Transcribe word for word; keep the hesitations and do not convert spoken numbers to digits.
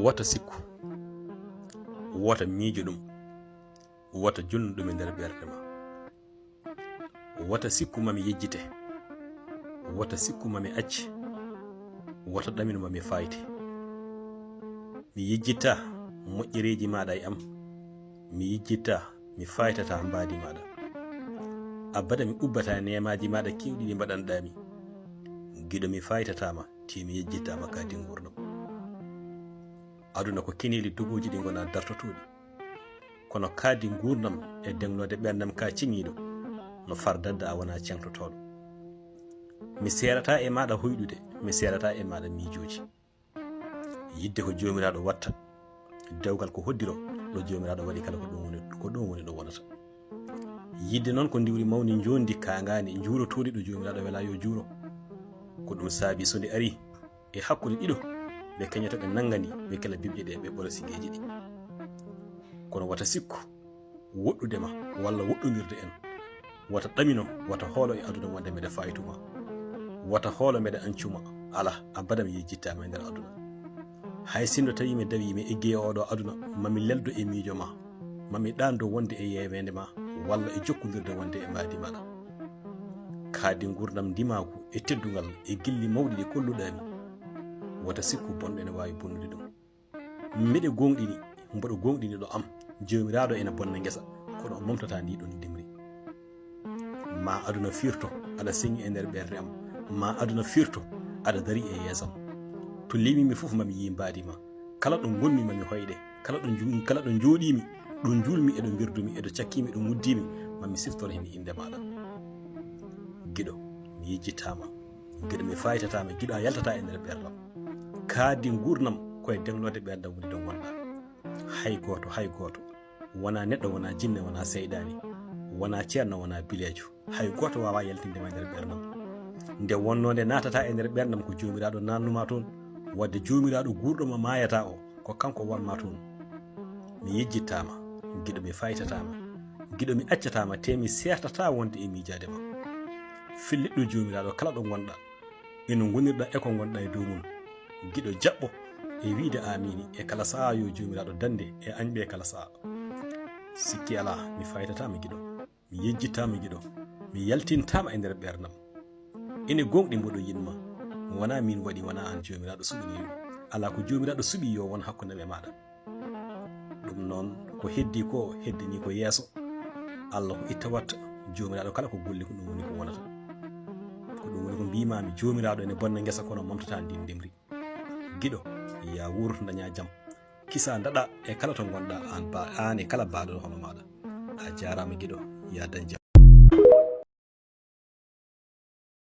Wota sikku, wota miijo ɗum, wota junnu ɗum e nder ɓernde ma. Wota sikku ma mi yejjite, wota sikku ma mi acce, wota ɗaminu ma mi fayti. Mi yejjitta moƴƴereeji maaɗa e am, mi yejjitta mi faytata mbaadi maaɗa. Abada mi ubbata neemaaji maaɗa keewɗi ɗi mbaɗanɗaa mi. Giɗo mi faytata ma, te mi yejjitta ma kadi nguurndam. Aduna ko keneeli dogooji ɗi ngonaa dartotooɗi. Kono kadi nguurndam e degnoode ɓerndam ka ceŋiiɗo, no fardadda a wonaa ceŋtotooɗo. Mi seerataa e maaɗa hoyɗude, mi seerataa e maaɗa miijooji. Yidde ko Joomiraaɗo watta, dewgal ko hoddiro, ɗo Joomiraaɗo waɗi kala ko ɗum woni, ko ɗum woni ɗo wonata. Yidde noon ko ndiwri mawndi njoondi kaangaandi, njuurotoondi ɗo Joomiraaɗo welaa yo juuro. Ko ɗum saabi so ndi ari e hakkunde ɗiɗo, ɓe keñoto ɓe nanngandi, ɓe kela bibje ɗe, ɓe ɓora sigeeji ɗi. Kono wata sikku woɗɗude ma walla woɗɗondirde en. Wata ɗamino, wata hoolo e aduna wonde mbeɗa faytu ma. Wata hoolo mbeɗa ancu ma. Alaa, abada mi yejjittaama e nder aduna. Hay sinno tawi mi dawi mi eggi e oɗo aduna, ma mi leldo e miijo ma, ma mi ɗaando wonde e yeeweende ma, walla e jokkondirde wonde e mbaadi maaɗa. Kadi nguurndam ndimaaku e teddungal e gilli mawɗi ɗi kolluɗaa mi. Wata sikku bonɗo ene waawi bonnude ɗum. Mbeɗe gooŋɗini, mboɗo gooŋɗini ɗo am, Joomiraaɗo ene bonna ngesa, kono o momtataa ndi ɗon ndimri. Ma aduna firto, aɗa seŋi e nder ɓernde am, ma aduna firto, aɗa dari e yeeso am. To liimi mi fof ma mi yii mbaadi ma. Kala ɗo ngonmi ma mi hoyɗe, kala ɗo nju-, kala ɗo njooɗiimi, ɗo njuulmi e ɗo mbirdumi e ɗo cakkiimi e ɗo nguddiimi, ma mi siftor heen innde maaɗa. Giɗo, mi yejjittaama. Giɗo mi faytataama, giɗo a yaltataa e nder ɓernde am. Kadi nguurndam ko e degnoode ɓerndam woni ɗo ngonɗaa. Hay gooto, hay gooto. Wonaa neɗɗo, wonaa jinne, wonaa seyɗaani. Wonaa ceerno, wonaa bileejo. Hay gooto waawaa yaltinde ma e nder ɓerndam. Nde wonnoo nde naatataa e nder ɓerndam ko Joomiraaɗo naatnumaa toon. Wadde Joomiraaɗo guurɗo mo maayataa o, ko kanko wonmaa toon. Mi yejjittaama, giɗo mi faytataama. Giɗo mi accataama, te mi seertataa wonde e miijaade ma. Fellitɗo Joomiraaɗo kala ɗo ngonɗaa. Eno ngonirɗa e ko ngonɗa e dow mum. Giɗo jaɓɓo e wiide aamiin e kala sahaa yo Joomiraaɗo dannde e añɓe kala sahaa. Sikki alaa, mi faytataama giɗo, mi yejjittaama giɗo, mi yaltintaama e nder ɓeernam. Ene gooŋɗi mboɗo yiɗma, wonaa miin waɗi, wonaa aan, Joomiraaɗo suɓanii ɗum. Alaa ko Joomiraaɗo suɓii yo won hakkunde am e maaɗa. Ɗum noon ko heddii ko heddinii ko yeeso. Allah ko itta watta, Joomiraaɗo kala ko golli ko ɗum woni ko wonata. Ko ɗum woni ko mbiimaami, Joomiraaɗo ene bonna ngesa kono momtataa ndin ndemri. Giɗo, yaa wuur dañaa jam. Kisaa ndaɗa e kala to ngonɗaa aan ba, aan e kala baaɗo hono maaɗa. A jaaraama giɗo, yaa dañ jam.